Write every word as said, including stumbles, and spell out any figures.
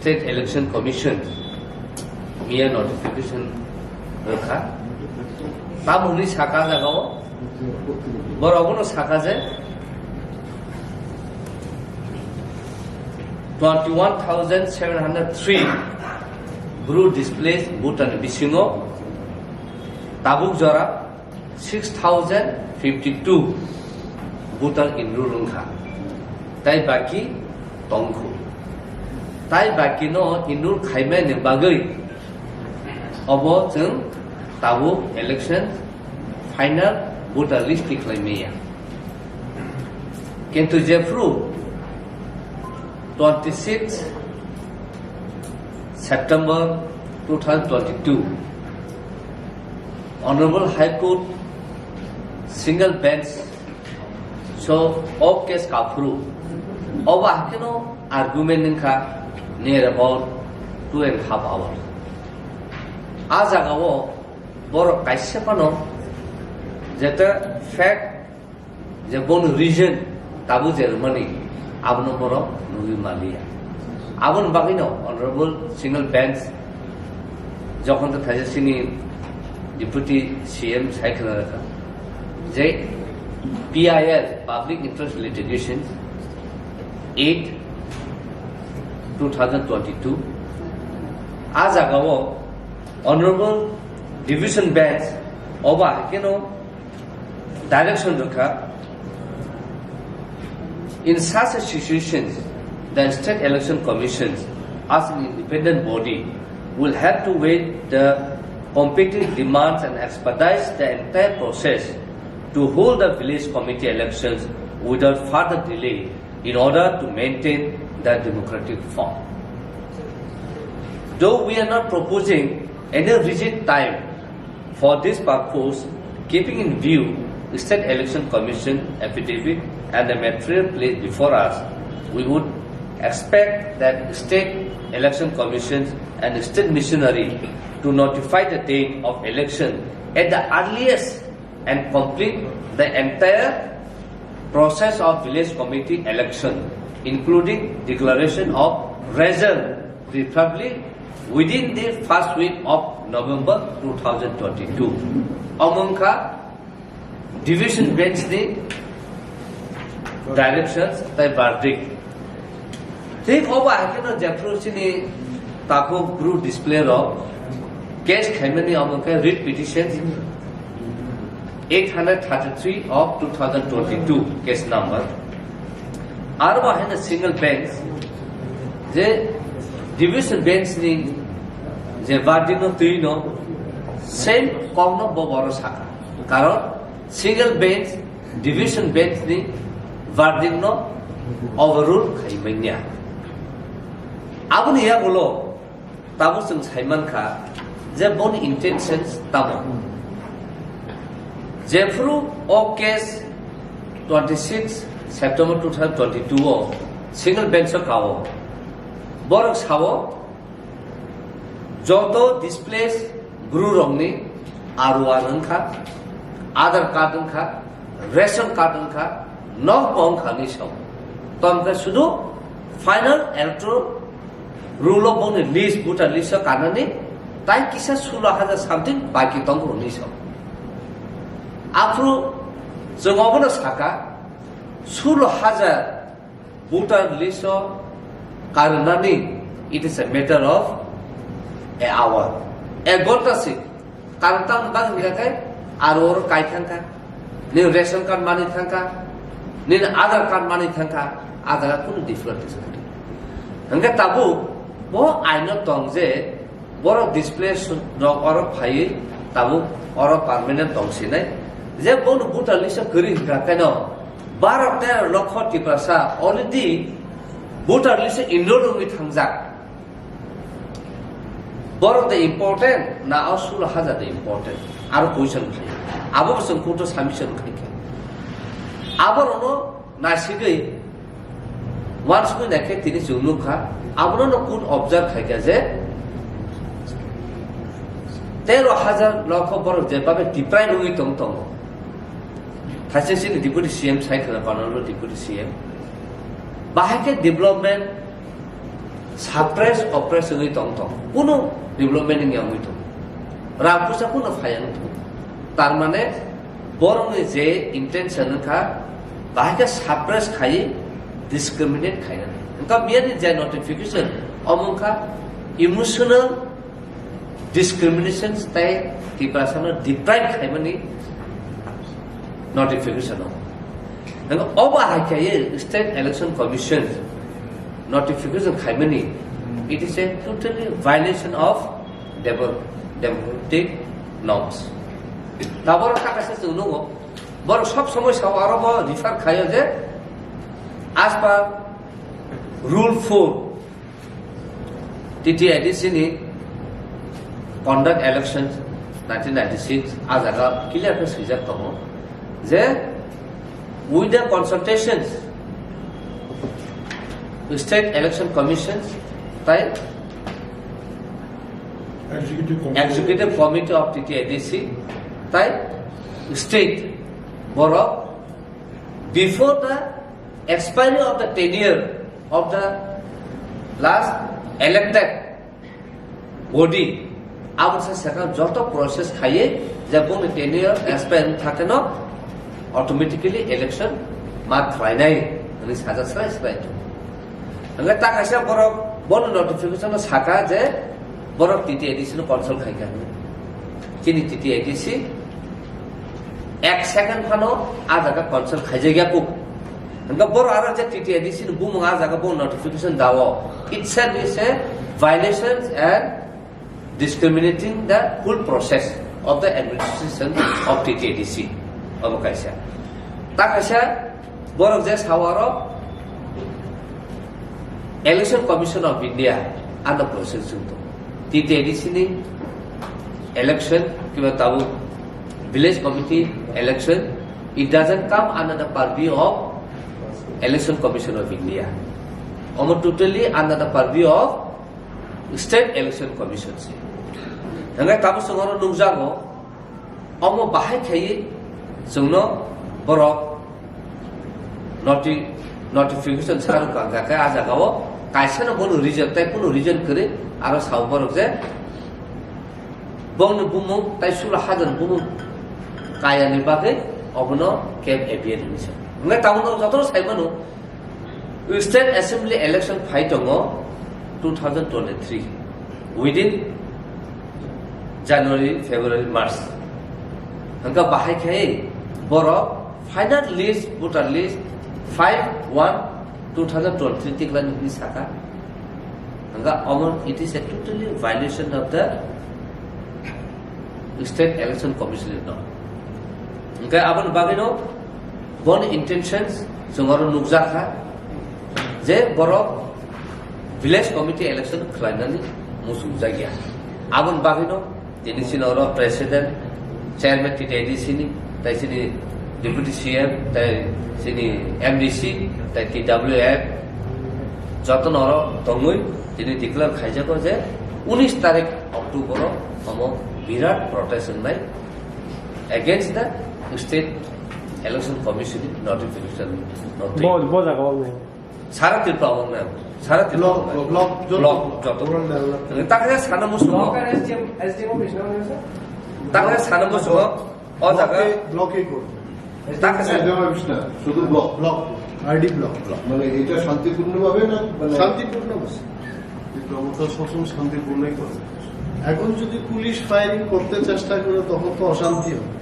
State Election Commission miya notification rwkha. Tamoni saka jagao borok bono saka je twenty-one thousand seven hundred three Bru displaced voter ni bisingo tabuk jora six thousand fifty-two voter enroll wngkha, tai baki tongkhu. Tai baki no enroll khaimani bagwi obo chwng tabuk election final voter list tikhlai maya. Kintu jephru twenty-six September two thousand twenty-two, Honorable High Court single bench so o case kaphuru obo hakeno argument wngkha near about two and half hour. A jagao borok kaisa phano jeta fact je bono reason tabuk je rwmani abono borok nugwi manliya. Aboni bagwino Honorable Single Bench jokhon to thaisa sini Deputy C M sai khna rakha je P I L, Public Interest Litigation eight two thousand twenty-two, a jagao Honorable Division Bench obo hakeno direction rwkha. In such a situation, the State Election Commission, as an independent body, will have to weigh the competing demands and expedite the entire process to hold the village committee elections without further delay in order to maintain the democratic form. Though we are not proposing any rigid time for this purpose, keeping in view State Election Commission affidavit and the material placed before us, we would expect that State Election Commission and State Missionary to notify the date of election at the earliest and complete the entire process of village committee election, including declaration of result, preferably within the first week of November two thousand twenty-two. Omo wngkha Division Bench ni directions tai verdict. Thik obo hakeno jephru chini takhuk Bru display rok case khaimani omo khe writ petition eight hundred thirty-three of two thousand twenty-two case number. Aro bo haino single bench je division bench ni je verdict no twi no same kok no bo boro saka. Karon single bench, division bench ni verdict no overrule khai manya. Aboni yagulo tabuk chwng sai mankha je boni intentions tamo. Jephru o case twenty-six September two thousand twenty-two o single bench o kao, borok sao joto displaced Bru rokni R O R wngkha, Aadhaar card wngkha, ration card wngkha, nok bo wngkha hinwi sao. Tomkhe sudu final electoral roll o boni list, voter list o kanani tai kisa sulo hajar something baki tongo hinwi sao. Aphuru chwng obono saka sulo hajar voter list o karwnani, it is a matter of a hour. Ek ghonta si karwng tang bang hingkha khe aro oro kai thangkha. Nini ration card mani thangkha, nini Aadhaar card mani thangkha, Aadhaar card kunu different is not. Hingkhe tabuk bo aino tong je borok displaced rok oro phaiwi tabuk oro permanent tong sinai. Je bono voter list o kwrwi hingkha khe no baro tero lokho Tiprasa already voter list o enroll wngwi thangjak. Borok de important na o sulo hajar de important? Aro question khai. Abo bo chwng court o submission khai kha. Aborokno naisigwi uansukwi naikhe tini chwng nukha, abono no court observe khaikha je tero hajar lokho borok je babe deprive wngwi tong tongo. Thaising sini Deputy C M sai khwna panalo Deputy C M. Bahai khe development Suppress, oppress wngwi tong tong. Kuno development wngya wngwi tong. Rang puisa kuno phaiya wngwi tong. Tar mane borokni je intention wngkha, bahai khe suppress khaiwi discriminate khaina. Wngkha miyani je notification, omo wngkha emotional discriminations tei Tiprasano deprive khaimani notification o. Nang obo hai khe State Election Commission notification khaimani, it is a totally violation of demo-, democratic norms. Taboro kaka se chwng nungo, borok sob somoi sao aro bo refer khaio je as per rule four, T T A D C ni conduct election nineteen ninety-six, a jaga clear khe swijak tongo je with the consultations State Election Commission tai Executive Committee. Executive Committee of T T A D C tai state borok before the expiry of the tenure of the last elected body, abo se second joto process khaiye je bongni tenure expire thakeno automatically election ma khlainai hwnwi sajak srai srai. Hingke ta kaisa borok bono notification o saka je borok T T A D C no consult khaikha hwnwi. Chini T T A D C ek second phano a jaga consult khaijakya kuk. Hingke borok aro je T T A D C ni bumung a jaga bo notification dao. Itself is a violation and discriminating the full process of the administration of T T A D C. Obo kaisa. Ta kaisa borok je sao aro Election Commission of India ano process chwng tongo. T T A D C ni election kiba tabuk village committee election, it doesn't come under the purview of Election Commission of India. Omo totally under the purview of State Election Commission se. Hingke tabuk chwng oro nukjago, omo bahai khaiwi chwngno borok noti-, notification sarwk kha, hingkhe a jagao kaisano bono reason, tei kunu reason kwrwi aro sao borok je bongni bumung tei sula hajar bumung kayani bagwi obono camp A B N hwnwi sa. Hingkhe tabuk jotono sai mano, State Assembly election phai tongo two thousand twenty-three, within January, February, March. Hingkha bahai khai borok final list, voter list five one two thousand twenty-three tikhlani hwnwi saka. Hingkha omo, it is a totally violation of the State Election Commission ni norm. Hingkhe aboni bagwino boni intentions chwng oro nukjakha je borok village committee election khlainani muchungjakya. Aboni bagwino tini chini oro president, chairman T T A D C ni, tei chini deputy C M, tei chini M D C, tei T W F, jotono oro tongwi tini declare khaijago je unis tarik October o omo birat protest wngnai against the State Election Commission notification. Bo, bo jaga o. Sara Tripura o wngnai. Sara Tripura o wngnai. Block, block, block joto. Block joto. Overall development. Takhe sana musumo. Block ar S D M, S D M office na wngnai, sir? Takhe sana musumo. O jaga. Block-এ, block-এ করবে। তাকে স্যার। একদম অফিস না, শুধু block. Block, RD block. Block. মানে এটা শান্তিপূর্ণভাবে না, মানে শান্তিপূর্ণ। কিন্তু আমরা তো সবসময় শান্তিপূর্ণই করি। এখন যদি পুলিশ ফায়ারিং করতে চেষ্টা করে, তখন তো অশান্তি হবে।